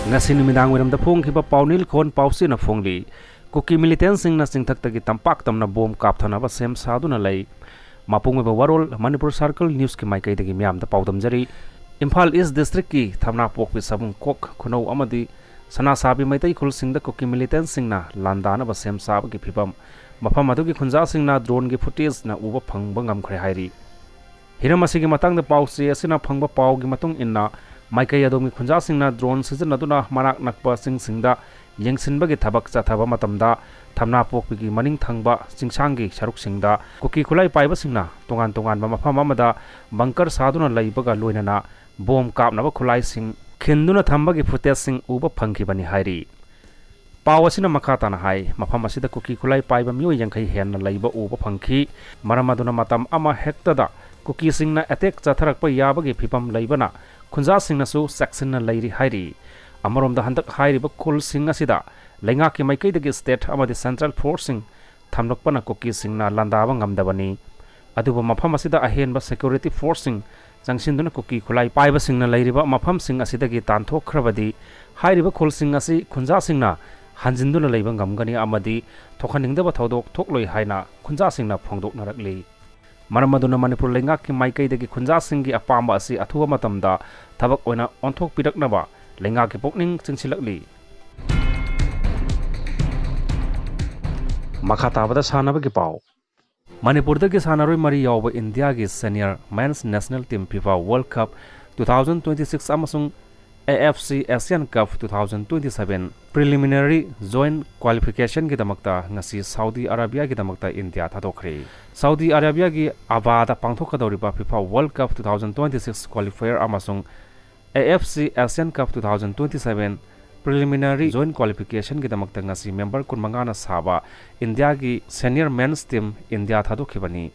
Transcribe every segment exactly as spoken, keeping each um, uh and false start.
ꯉꯁꯤ ꯅꯨꯃꯤꯗꯥꯡ ꯋꯥꯏꯔꯝꯗ ꯐꯣꯡꯈꯤꯕ ꯄꯥꯎꯅꯤꯜ ꯈꯣꯟ ꯄꯥꯎꯆꯦꯅ ꯐꯣꯡꯂꯤ, ꯀꯨꯀꯤ ꯃꯤꯂꯤꯇꯦꯟꯁꯤꯡꯅ ꯆꯤꯡꯊꯛꯇꯒꯤ ꯇꯝꯄꯥꯛ ꯇꯝꯅ ꯕꯣꯝ ꯀꯥꯞꯊꯅꯕ ꯁꯦꯝ ꯁꯥꯗꯨꯅ ꯂꯩ꯫ ꯃꯄꯨꯡ ꯑꯣꯏꯕ ꯋꯥꯔꯣꯜ ꯃꯅꯤꯄꯨꯔ ꯁꯥꯔꯀꯜ ꯅ꯭ꯌꯨꯁꯀꯤ ꯃꯥꯏꯀꯩꯗꯒꯤ ꯃꯤꯌꯥꯝꯗ ꯄꯥꯎꯗꯝꯖꯔꯤ꯫ ꯏꯝꯐꯥꯜ ꯏꯁ ꯗꯤꯁꯇ꯭ꯔꯤꯛꯀꯤ ꯊꯝꯅꯥꯄꯣꯛꯄꯤ ꯁꯕꯨꯡ ꯀꯣꯛ ꯈꯨꯅꯧ ꯑꯃꯗꯤ ꯁꯅꯥꯁꯥꯕꯤ ꯃꯩꯇꯩ ꯈꯨꯜꯁꯤꯡꯗ ꯀꯨꯀꯤ ꯃꯤꯂꯤꯇꯦꯟꯁꯤꯡꯅ ꯂꯥꯟꯗꯥꯅꯕ ꯁꯦꯝ ꯁꯥꯕꯒꯤ ꯐꯤꯕꯝ, ꯃꯐꯝ ꯑꯗꯨꯒꯤ ꯈꯨꯟꯖꯥꯁꯤꯡꯅ ꯗ꯭ꯔꯣꯟꯒꯤ ꯐꯨꯇꯦꯖꯅ ꯎꯕ ꯐꯪꯕ ꯉꯝꯈ꯭ꯔꯦ ꯍꯥꯏꯔꯤ꯫ ꯍꯤꯔꯝ ꯑꯁꯤꯒꯤ ꯃꯇꯥꯡꯗ ꯄꯥꯎꯆꯦ ꯑꯁꯤꯅ ꯐꯪꯕ ꯄꯥꯎꯒꯤ ꯃꯇꯨꯡ ꯏꯟꯅ, ꯃꯥꯏꯀꯩ ꯑꯗꯣꯝꯒꯤ ꯈꯨꯟꯖꯥꯁꯤꯡꯅ ꯗ꯭ꯔꯣꯟ ꯁꯤꯖꯤꯟꯅꯗꯨꯅ ꯃꯅꯥꯛ ꯅꯛꯄ ꯆꯤꯡꯁꯤꯡꯗ ꯌꯦꯡꯁꯤꯟꯕꯒꯤ ꯊꯕꯛ ꯆꯠꯊꯕ ꯃꯇꯝꯗ, ꯊꯝꯅꯥꯄꯣꯛꯄꯤꯒꯤ ꯃꯅꯤꯡ ꯊꯪꯕ ꯆꯤꯡꯁꯥꯡꯒꯤ ꯁꯔꯨꯛꯁꯤꯡꯗ ꯀꯨꯀꯤ ꯈꯨꯠꯂꯥꯏ ꯄꯥꯏꯕꯁꯤꯡꯅ ꯇꯣꯉꯥꯟ ꯇꯣꯉꯥꯟꯕ ꯃꯐꯝ ꯑꯃꯗ ꯕꯪꯀꯔ ꯁꯥꯗꯨꯅ ꯂꯩꯕꯒ ꯂꯣꯏꯅꯅ ꯕꯣꯝ ꯀꯥꯞꯅꯕ ꯈꯨꯠꯂꯥꯏꯁꯤꯡ ꯈꯤꯟꯗꯨꯅ ꯊꯝꯕꯒꯤ ꯐꯨꯇꯦꯖꯁꯤꯡ ꯎꯕ ꯐꯪꯈꯤꯕꯅꯤ ꯍꯥꯏꯔꯤ꯫ ꯄꯥꯎ ꯑꯁꯤꯅ ꯃꯈꯥ ꯇꯥꯅ ꯍꯥꯏ, ꯃꯐꯝ ꯑꯁꯤꯗ ꯀꯨꯀꯤ ꯈꯨꯠꯂꯥꯏ ꯄꯥꯏꯕ ꯃꯤꯑꯣꯏ ꯌꯥꯡꯈꯩ ꯍꯦꯟꯅ ꯂꯩꯕ ꯎꯕ ꯐꯪꯈꯤ꯫ ꯃꯔꯝ ꯑꯗꯨꯅ ꯃꯇꯝ ꯑꯃ ꯍꯦꯛꯇꯗ ꯀꯨꯀꯤꯁꯤꯡꯅ ꯑꯦꯇꯦꯛ ꯆꯠꯊꯔꯛꯄ ꯌꯥꯕꯒꯤ ꯐꯤꯕꯝ ꯂꯩꯕꯅ ꯈꯨꯟꯖꯥꯁꯤꯡꯅꯁꯨ ꯆꯦꯛꯁꯤꯟꯅ ꯂꯩꯔꯤ ꯍꯥꯏꯔꯤ꯫ ꯑꯃꯔꯣꯝꯗ ꯍꯟꯗꯛ ꯍꯥꯏꯔꯤꯕ ꯈꯨꯜꯁꯤꯡ ꯑꯁꯤꯗ ꯂꯩꯉꯥꯛꯀꯤ ꯃꯥꯏꯀꯩꯗꯒꯤ ꯁ꯭ꯇꯦꯠ ꯑꯃꯗꯤ ꯁꯦꯟꯇ꯭ꯔꯦꯜ ꯐꯣꯔꯁꯁꯤꯡ ꯊꯝꯂꯛꯄꯅ ꯀꯨꯀꯤꯁꯤꯡꯅ ꯂꯥꯟꯗꯥꯕ ꯉꯝꯗꯕꯅꯤ꯫ ꯑꯗꯨꯕꯨ ꯃꯐꯝ ꯑꯁꯤꯗ ꯑꯍꯦꯟꯕ ꯁꯦꯀ꯭ꯌꯨꯔꯤꯇꯤ ꯐꯣꯔꯁꯁꯤꯡ ꯆꯪꯁꯤꯟꯗꯨꯅ ꯀꯨꯀꯤ ꯈꯨꯠꯂꯥꯏ ꯄꯥꯏꯕꯁꯤꯡꯅ ꯂꯩꯔꯤꯕ ꯃꯐꯝꯁꯤꯡ ꯑꯁꯤꯗꯒꯤ ꯇꯥꯟꯊꯣꯛꯈ꯭ꯔꯕꯗꯤ, ꯍꯥꯏꯔꯤꯕ ꯈꯨꯜꯁꯤꯡ ꯑꯁꯤ ꯈꯨꯟꯖꯥꯁꯤꯡꯅ ꯍꯟꯖꯤꯟꯗꯨꯅ ꯂꯩꯕ ꯉꯝꯒꯅꯤ ꯑꯃꯗꯤ ꯊꯣꯛꯍꯟꯅꯤꯡꯗꯕ ꯊꯧꯗꯣꯛ ꯊꯣꯛꯂꯣꯏ ꯍꯥꯏꯅ ꯈꯨꯟꯖꯥꯁꯤꯡꯅ ꯐꯣꯡꯗꯣꯛꯅꯔꯛꯂꯤ꯫ ꯃꯔꯝ ꯑꯗꯨꯅ ꯃꯅꯤꯄꯨꯔ ꯂꯩꯉꯥꯛꯀꯤ ꯃꯥꯏꯀꯩꯗꯒꯤ ꯈꯨꯟꯖꯥꯁꯤꯡꯒꯤ ꯑꯄꯥꯝꯕ ꯑꯁꯤ ꯑꯊꯨꯕ ꯃꯇꯝꯗ ꯊꯕꯛ ꯑꯣꯏꯅ ꯑꯣꯟꯊꯣꯛꯄꯤꯔꯛꯅꯕ ꯂꯩꯉꯥꯛꯀꯤ ꯄꯨꯛꯅꯤꯡ ꯆꯤꯡꯁꯤꯜꯂꯛꯂꯤ꯫ ꯃꯈꯥ ꯇꯥꯕꯗ ꯁꯥꯟꯅꯕꯒꯤ ꯄꯥꯎ꯫ ꯃꯅꯤꯄꯨꯔꯗꯒꯤ ꯁꯥꯟꯅꯔꯣꯏ ꯃꯔꯤ ꯌꯥꯎꯕ ꯏꯟꯗꯤꯌꯥꯒꯤ senior men's national team FIFA world cup two thousand twenty six ꯑꯃꯁꯨꯡ A F C Asian cup two thousand twenty seven preliminary joint ꯀ꯭ꯋꯥꯂꯤꯐꯤꯀꯦꯁꯟꯒꯤꯗꯃꯛꯇ ꯉꯁꯤ ꯁꯥꯎꯗꯤ ꯑꯔꯥꯕꯤꯌꯥꯒꯤꯗꯃꯛꯇ ꯏꯟꯗꯤꯌꯥ ꯊꯥꯗꯣꯛꯈ꯭ꯔꯦ꯫ ꯁꯥꯎꯗꯤ ꯑꯔꯥꯕꯤꯌꯥꯒꯤ ꯑꯕꯥꯗ ꯄꯥꯡꯊꯣꯛꯀꯗꯧꯔꯤꯕ FIFA world cup two thousand twenty six qualifier ꯑꯃꯁꯨꯡ A F C Asian cup two thousand twenty seven preliminary joint ꯀ꯭ꯋꯥꯂꯤꯐꯤꯀꯦꯁꯟꯒꯤꯗꯃꯛꯇ ꯉꯁꯤ ꯃꯦꯝꯕꯔ ꯀꯨꯟꯃꯉꯥꯅ ꯁꯥꯕ ꯏꯟꯗꯤꯌꯥꯒꯤ ꯁꯦꯅꯤꯌꯔ ꯃꯦꯟꯁ ꯇꯤꯝ ꯏꯟꯗꯤꯌꯥ ꯊꯥꯗꯣꯛꯈꯤꯕꯅꯤ꯫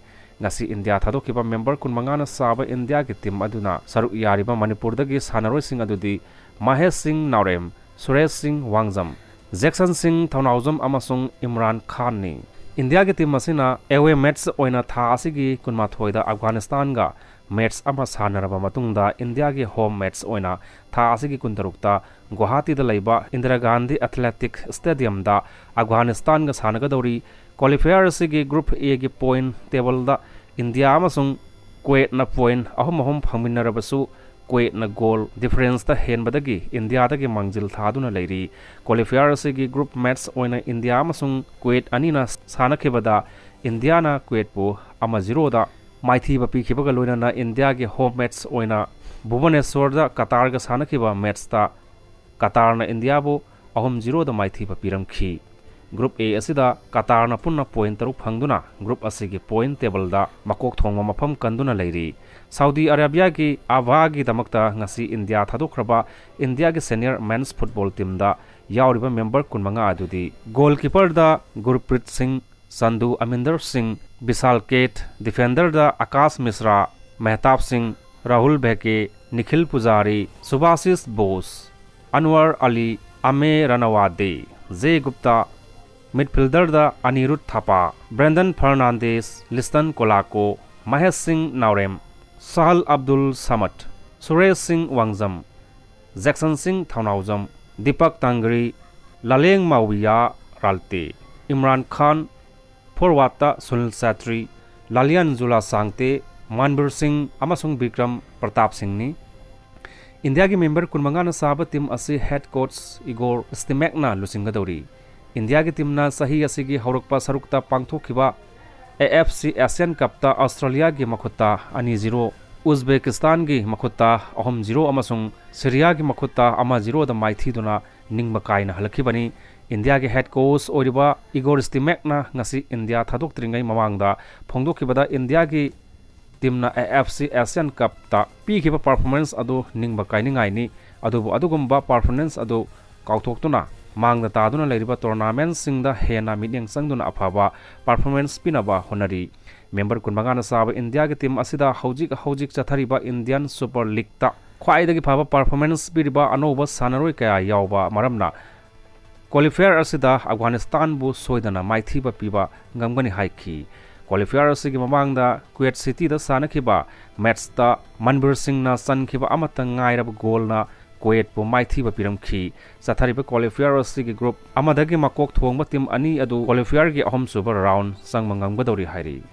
ꯉꯁꯤ ꯏꯟꯗꯤꯌꯥ ꯊꯥꯗꯣꯛꯈꯤꯕ ꯃꯦꯝꯕꯔ ꯀꯨꯟꯃꯉꯥꯅ ꯁꯥꯕ ꯏꯟꯗꯤꯌꯥꯒꯤ ꯇꯤꯝ ꯑꯗꯨꯅ ꯁꯔꯨꯛ ꯌꯥꯔꯤꯕ ꯃꯅꯤꯄꯨꯔꯗꯒꯤ ꯁꯥꯟꯅꯔꯣꯏꯁꯤꯡ ꯑꯗꯨꯗꯤ ꯃꯍꯦꯁ ꯁꯤꯡ ꯅꯥꯎꯔꯦꯝ, ꯁꯨꯔꯦꯁ ꯁꯤꯡ ꯋꯥꯡꯖꯝ, ꯖꯦꯛꯁꯟ ꯁꯤꯡ ꯊꯧꯅꯥꯎꯖꯝ ꯑꯃꯁꯨꯡ ꯏꯝꯔꯥꯟ ꯈꯥꯟꯅꯤ꯫ ꯏꯟꯗꯤꯌꯥꯒꯤ ꯇꯤꯝ ꯑꯁꯤꯅ ꯑꯦꯋꯦ ꯃꯦꯠꯆ ꯑꯣꯏꯅ ꯊꯥ ꯑꯁꯤꯒꯤ ꯀꯨꯟꯃꯥꯊꯣꯏꯗ ꯑꯐꯒꯥꯅꯤꯁꯇꯥꯟꯒ ꯃꯦꯠꯆ ꯑꯃ ꯁꯥꯟꯅꯔꯕ ꯃꯇꯨꯡꯗ ꯏꯟꯗꯤꯌꯥꯒꯤ ꯍꯣꯝ ꯃꯦꯠꯆ ꯑꯣꯏꯅ ꯊꯥ ꯑꯁꯤꯒꯤ ꯀꯨꯟꯇꯔꯨꯛꯇ ꯒꯨꯋꯥꯍꯥꯇꯤꯗ ꯂꯩꯕ ꯏꯟꯗꯤꯔꯥ ꯒꯥꯟꯙꯤ ꯑꯦꯊꯂꯦꯇꯤꯛ ꯁ꯭ꯇꯦꯗꯤꯌꯝꯗ ꯑꯐꯒꯥꯅꯤꯁꯇꯥꯟꯒ ꯁꯥꯟꯅꯒꯗꯧꯔꯤ꯫ ꯀ꯭ꯋꯥꯂꯤꯐꯥꯌꯔ ꯑꯁꯤꯒꯤ ꯒ꯭ꯔꯨꯞ ꯑꯦꯒꯤ ꯄꯣꯏꯟ ꯇꯦꯕꯜꯗ ꯏꯟꯗꯤꯌꯥ ꯑꯃꯁꯨꯡ ꯀꯨꯋꯦꯠꯅ ꯄꯣꯏꯟ ꯑꯍꯨꯝ ꯑꯍꯨꯝ ꯐꯪꯃꯤꯟꯅꯔꯕꯁꯨ, ꯀꯨꯋꯦꯠꯅ ꯒꯣꯜ ꯗꯤꯐꯔꯦꯟꯁꯇ ꯍꯦꯟꯕꯗꯒꯤ ꯏꯟꯗꯤꯌꯥꯗꯒꯤ ꯃꯥꯡꯖꯤꯜ ꯊꯥꯗꯨꯅ ꯂꯩꯔꯤ꯫ ꯀ꯭ꯋꯥꯂꯤꯐꯥꯌꯔ ꯑꯁꯤꯒꯤ ꯒ꯭ꯔꯨꯞ ꯃꯦꯠꯆ ꯑꯣꯏꯅ ꯏꯟꯗꯤꯌꯥ ꯑꯃꯁꯨꯡ ꯀꯨꯋꯦꯠ ꯑꯅꯤꯅ ꯁꯥꯟꯅꯈꯤꯕꯗ ꯏꯟꯗꯤꯌꯥꯅ ꯀꯨꯋꯦꯠꯄꯨ ꯑꯃ ꯖꯤꯔꯣꯗ ꯃꯥꯏꯊꯤꯕ ꯄꯤꯈꯤꯕꯒ ꯂꯣꯏꯅꯅ ꯏꯟꯗꯤꯌꯥꯒꯤ ꯍꯣꯝ ꯃꯦꯠꯆ ꯑꯣꯏꯅ ꯚꯨꯕꯅꯦꯁ꯭ꯋꯔꯗ ꯀꯇꯥꯔꯒ ꯁꯥꯟꯅꯈꯤꯕ ꯃꯦꯠꯆꯇ ꯀꯇꯥꯔꯅ ꯏꯟꯗꯤꯌꯥꯕꯨ ꯑꯍꯨꯝ ꯖꯤꯔꯣꯗ ꯃꯥꯏꯊꯤꯕ ꯄꯤꯔꯝꯈꯤ꯫ ꯒ꯭ꯔꯨꯞ ꯑꯦ ꯑꯁꯤꯗ ꯀꯇꯥꯔꯅ ꯄꯨꯟꯅ ꯄꯣꯏꯟ ꯇꯔꯨꯛ ꯐꯪꯗꯨꯅ ꯒ꯭ꯔꯨꯞ ꯑꯁꯤꯒꯤ ꯄꯣꯏꯟ ꯇꯦꯕꯜꯗ ꯃꯀꯣꯛ ꯊꯣꯡꯕ ꯃꯐꯝ ꯀꯟꯗꯨꯅ ꯂꯩꯔꯤ꯫ ꯁꯥꯎꯗꯤ ꯑꯔꯥꯕꯤꯌꯥꯒꯤ ꯑꯕꯥꯒꯤꯗꯃꯛꯇ ꯉꯁꯤ ꯏꯟꯗꯤꯌꯥ ꯊꯥꯗꯣꯛꯈ꯭ꯔꯕ ꯏꯟꯗꯤꯌꯥꯒꯤ ꯁꯦꯅꯤꯌꯔ ꯃꯦꯟꯁ ꯐꯨꯠꯕꯣꯜ ꯇꯤꯝꯗ ꯌꯥꯎꯔꯤꯕ ꯃꯦꯝꯕꯔ ꯀꯨꯟꯃꯉꯥ ꯑꯗꯨꯗꯤ ꯒꯣꯜꯀꯤꯄꯔꯗ ꯒꯨꯔꯄ꯭ꯔꯤꯠ ꯁꯤꯡ, ꯆꯟꯗꯨ ꯑꯃꯤꯟꯗꯔ ꯁꯤꯡ, ꯕꯤꯁꯥꯜ ꯀꯦꯠ, ꯗꯤꯐꯦꯟꯗꯔꯗ ꯑꯀꯥꯁ ꯃꯤꯁ꯭ꯔꯥ, ꯃꯦꯍꯇꯥꯕ ꯁꯤꯡ, ꯔꯥꯍꯨꯜ ꯚꯦꯀꯦ, ꯅꯤꯈꯤꯜ ꯄꯨꯖꯥꯔꯤ, ꯁꯨꯚꯥꯁꯤꯁ ꯕꯣꯁ, ꯑꯟꯋꯔ ꯑꯂꯤ, ꯑꯃꯦ ꯔꯅꯋꯥꯗꯦ, ꯖꯦ ꯒꯨꯞꯇꯥ, ꯃꯤꯗꯐꯤꯜꯗꯔꯗ ꯑꯅꯤꯔꯨꯗ ꯊꯥꯄꯥ, ꯕ꯭ꯔꯦꯟꯗꯟ ꯐꯔꯅꯥꯟꯗꯦꯁ, ꯂꯤꯁꯇꯟ ꯀꯣꯂꯥꯀꯣ, ꯃꯍꯦꯁ ꯁꯤꯡ ꯅꯥꯎꯔꯦꯝ, ꯁꯍꯜ ꯑꯕꯗꯨꯜ ꯁꯃꯠ, ꯁꯨꯔꯦꯁ ꯁꯤꯡ ꯋꯥꯡꯖꯝ, ꯖꯦꯛꯁꯟ ꯁꯤꯡ ꯊꯧꯅꯥꯎꯖꯝ, ꯗꯤꯄꯛ ꯇꯥꯡꯒꯔꯤ, ꯂꯥꯂꯦꯡ ꯃꯥꯋꯤꯌꯥ ꯔꯥꯜꯇꯦ, ꯏꯝꯔꯥꯟ ꯈꯥꯟ, ꯐꯣꯔꯋꯥꯔꯗꯇ ꯁꯨꯅꯤꯜ ꯁꯦꯇ꯭ꯔꯤ, ꯂꯥꯂꯤꯌꯥꯟ ꯖꯨꯂꯥ ꯁꯥꯡꯇꯦ, ꯃꯥꯟꯕꯤꯔ ꯁꯤꯡ ꯑꯃꯁꯨꯡ ꯕꯤꯀ꯭ꯔꯝ ꯄ꯭ꯔꯇꯥꯞ ꯁꯤꯡꯅꯤ꯫ ꯏꯟꯗꯤꯌꯥꯒꯤ ꯃꯦꯝꯕꯔ ꯀꯨꯟꯃꯉꯥꯅ ꯁꯥꯕ ꯇꯤꯝ ꯑꯁꯤ ꯍꯦꯗ ꯀꯣꯆ ꯏꯒꯣꯔ ꯁ꯭ꯇꯤꯃꯦꯛꯅ ꯂꯨꯆꯤꯡꯒꯗꯧꯔꯤ꯫ ꯏꯟꯗꯤꯌꯥꯒꯤ ꯇꯤꯝꯅ ꯆꯍꯤ ꯑꯁꯤꯒꯤ ꯍꯧꯔꯛꯄ ꯁꯔꯨꯛꯇ ꯄꯥꯡꯊꯣꯛꯈꯤꯕ ꯑꯦ ꯑꯦꯐ ꯁꯤ ꯑꯦꯁꯤꯌꯥꯟ ꯀꯞꯇ ꯑꯁꯇ꯭ꯔꯦꯂꯤꯌꯥꯒꯤ ꯃꯈꯨꯠꯇ ꯑꯅꯤ ꯖꯤꯔꯣ, ꯎꯖꯕꯦꯀꯤꯁꯇꯥꯟꯒꯤ ꯃꯈꯨꯠꯇ ꯑꯍꯨꯝ ꯖꯤꯔꯣ ꯑꯃꯁꯨꯡ ꯁꯤꯔꯤꯌꯥꯒꯤ ꯃꯈꯨꯠꯇ ꯑꯃ ꯖꯤꯔꯣꯗ ꯃꯥꯏꯊꯤꯗꯨꯅ ꯅꯤꯡꯕ ꯀꯥꯏꯅ ꯍꯜꯂꯛꯈꯤꯕꯅꯤ꯫ ꯏꯟꯗꯤꯌꯥꯒꯤ ꯍꯦꯗ ꯀꯣꯆ ꯑꯣꯏꯔꯤꯕ ꯏꯒꯣꯔ ꯁ꯭ꯇꯤꯃꯦꯛꯅ ꯉꯁꯤ ꯏꯟꯗꯤꯌꯥ ꯊꯥꯗꯣꯛꯇ꯭ꯔꯤꯉꯩ ꯃꯃꯥꯡꯗ ꯐꯣꯡꯗꯣꯛꯈꯤꯕꯗ ꯏꯟꯗꯤꯌꯥꯒꯤ ꯇꯤꯝꯅ ꯑꯦ ꯑꯦꯐ ꯁꯤ ꯑꯦꯁꯤꯌꯥꯟ ꯀꯞꯇ ꯄꯤꯈꯤꯕ ꯄꯔꯐꯣꯔꯃꯦꯟꯁ ꯑꯗꯨ ꯅꯤꯡꯕ ꯀꯥꯏꯅꯤꯡꯉꯥꯏꯅꯤ꯫ ꯑꯗꯨꯕꯨ ꯑꯗꯨꯒꯨꯝꯕ ꯄꯔꯐꯣꯔꯃꯦꯟꯁ ꯑꯗꯨ ꯀꯥꯎꯊꯣꯛꯇꯨꯅ ꯃꯥꯡꯗ ꯇꯥꯗꯨꯅ ꯂꯩꯔꯤꯕ ꯇꯣꯔꯅꯥꯃꯦꯟꯠꯁꯤꯡꯗ ꯍꯦꯟꯅ ꯃꯤꯠꯌꯦꯡ ꯆꯪꯗꯨꯅ ꯑꯐꯕ ꯄꯔꯐꯣꯔꯃꯦꯟꯁ ꯄꯤꯅꯕ ꯍꯣꯠꯅꯔꯤ꯫ ꯃꯦꯝꯕꯔ ꯀꯨꯟꯃꯉꯥꯅ ꯁꯥꯕ ꯏꯟꯗꯤꯌꯥꯒꯤ ꯇꯤꯝ ꯑꯁꯤꯗ ꯍꯧꯖꯤꯛ ꯍꯧꯖꯤꯛ ꯆꯠꯊꯔꯤꯕ ꯏꯟꯗꯤꯌꯥꯟ ꯁꯨꯄꯔ ꯂꯤꯒꯇ ꯈ꯭ꯋꯥꯏꯗꯒꯤ ꯐꯕ ꯄꯔꯐꯣꯔꯃꯦꯟꯁ ꯄꯤꯔꯤꯕ ꯑꯅꯧꯕ ꯁꯥꯟꯅꯔꯣꯏ ꯀꯌꯥ ꯌꯥꯎꯕ ꯃꯔꯝꯅ ꯀ꯭ꯋꯥꯂꯤꯐꯥꯌꯔ ꯑꯁꯤꯗ ꯑꯐꯒꯥꯅꯤꯁꯇꯥꯟꯕꯨ ꯁꯣꯏꯗꯅ ꯃꯥꯏꯊꯤꯕ ꯄꯤꯕ ꯉꯝꯒꯅꯤ ꯍꯥꯏꯈꯤ꯫ Qualifier ꯑꯁꯤꯒꯤ ꯃꯃꯥꯡꯗ ꯀꯨꯋꯦꯠ ꯁꯤꯇꯤꯗ ꯁꯥꯟꯅꯈꯤꯕ ꯃꯦꯠꯁꯇ ꯃꯟꯕꯤꯔ ꯁꯤꯡꯅ ꯆꯟꯈꯤꯕ ꯑꯃꯠꯇ ꯉꯥꯏꯔꯕ ꯒꯣꯜꯅ ꯀꯨꯋꯦꯠꯄꯨ ꯃꯥꯏꯊꯤꯕ ꯄꯤꯔꯝꯈꯤ꯫ ꯆꯠꯊꯔꯤꯕ qualifier ꯑꯁꯤꯒꯤ group ꯑꯃꯗꯒꯤ ꯃꯀꯣꯛ ꯊꯣꯡꯕ team ꯑꯅꯤ ꯑꯗꯨ qualifierꯒꯤ ꯑꯍꯨꯝꯁꯨꯕ round ꯆꯪꯕ ꯉꯝꯒꯗꯧꯔꯤ ꯍꯥꯏꯔꯤ꯫